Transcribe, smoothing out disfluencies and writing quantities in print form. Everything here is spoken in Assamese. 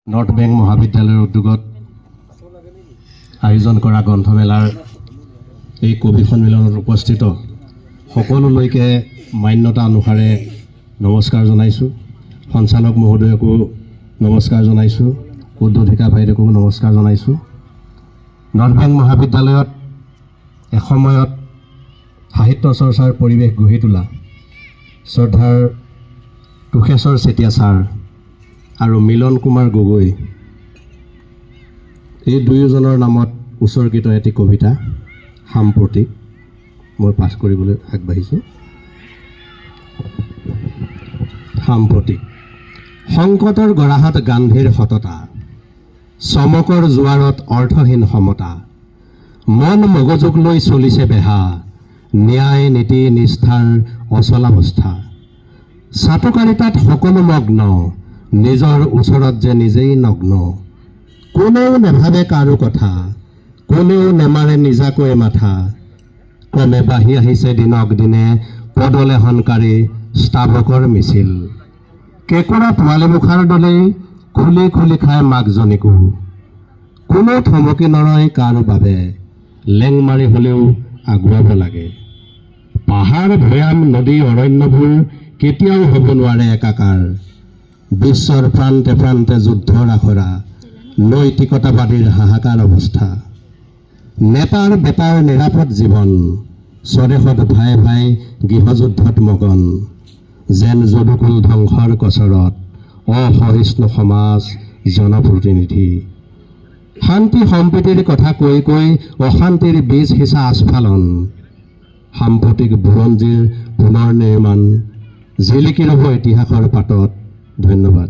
নৰ্থ বেংক মহাবিদ্যালয়ৰ উদ্যোগত আয়োজন কৰা গ্ৰন্থমেলাৰ এই কবি সন্মিলনত উপস্থিত সকলোলৈকে মান্যতা অনুসাৰে নমস্কাৰ জনাইছোঁ। সঞ্চালক মহোদয়কো নমস্কাৰ জনাইছোঁ, উদ্বোধিকা বাইদেউকো নমস্কাৰ জনাইছোঁ। নৰ্থ বেংক মহাবিদ্যালয়ত এসময়ত সাহিত্য চৰ্চাৰ পৰিৱেশ গঢ়ি তোলা শ্ৰদ্ধাৰ তোষেশ্বৰ চেতিয়া ছাৰ আৰু মিলন কুমাৰ গগৈ, এই দুয়োজনৰ নামত উৎসৰ্গিত এটি কবিতা সাম্প্ৰতিক মই পাঠ কৰিবলৈ আগবাঢ়িছোঁ। সাম্প্ৰতিক সংকটৰ গৰাহত গান্ধীৰ সততা, চমকৰ জোৱাৰত অৰ্থহীন সমতা, মন মগজুক লৈ চলিছে বেহা, ন্যায় নীতি নিষ্ঠাৰ অচলাৱস্থা, চাটুকাৰিতাত সকলো মগ্ন, নিজৰ ওচৰত যে নিজেই নগ্ন, কোনেও নেভাবে কাৰো কথা, কোনেও নেমাৰে নিজাকৈ মাথা, ক্ৰমে বাঢ়ি আহিছে দিনক দিনে পদলেহনকাৰী স্তাৱকৰ মিছিল, কেঁকোৰা পোৱালি মুখাৰ দলেই খুলি খুলি খায় মাকজনীকো, কোনো থমকি নৰয় কাৰো বাবে, লেং মাৰি হ'লেও আগুৱাব লাগে, পাহাৰ ভৈয়াম নদী অৰণ্যবোৰ কেতিয়াও হ'ব নোৱাৰে একাকাৰ, বিশ্বৰ প্ৰান্তে প্ৰান্তে যুদ্ধৰ আখৰা, নৈতিকতাবাদীৰ হাহাকাৰ অৱস্থা, নেতাৰ বেটাৰ নিৰাপদ জীৱন, স্বদেশত ভাই ভাই গৃহযুদ্ধত মগন, যেন যদুকুল ধ্বংসৰ কচৰত অসহিষ্ণু সমাজ জনপ্ৰতিনিধি, শান্তি সম্প্ৰীতিৰ কথা কৈ কৈ অশান্তিৰ বীজ সিঁচা আস্ফালন, সাম্প্ৰতিক বুৰঞ্জীৰ পুনৰ নিৰ্মাণ জিলিকি ৰ'ব ইতিহাসৰ পাতত। ধন্যবাদ।